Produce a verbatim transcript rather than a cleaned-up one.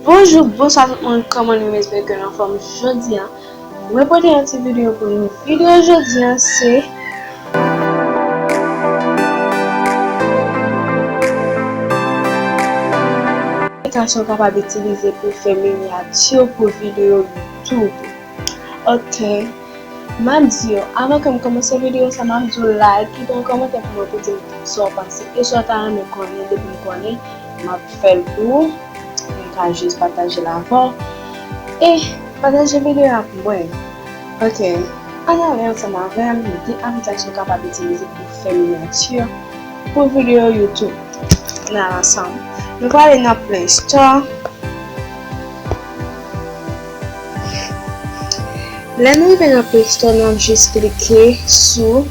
Bonjou, bonswa tout moun, kòman nou ye? M espere ke nou anfòm jodi a. Mwen pote yon ti videyo pou nou. Videyo jodi a se aplikasyon w kapab itilize pou fè minyati pou videyo YouTube. Ok. M ap di yo, avan ke m kòmanse videyo sa, m ap di w like, kite yon kòmantè pou mwen, pou di m sa w panse. E sa w ta renmen konnen, depi m konnen, m ap fè l pou ou. Mwen ka jis pataje l avè w. E pataje videyo a pou mwen. Ok. Ann ale ansanm avè m, de aplikasyon w kapab itilize pou fè minyati pou videyo YouTube. Ann ale ansanm. Nou prale nan Play Store. Lè nou rive nan Play Store, nou ap jis klike sou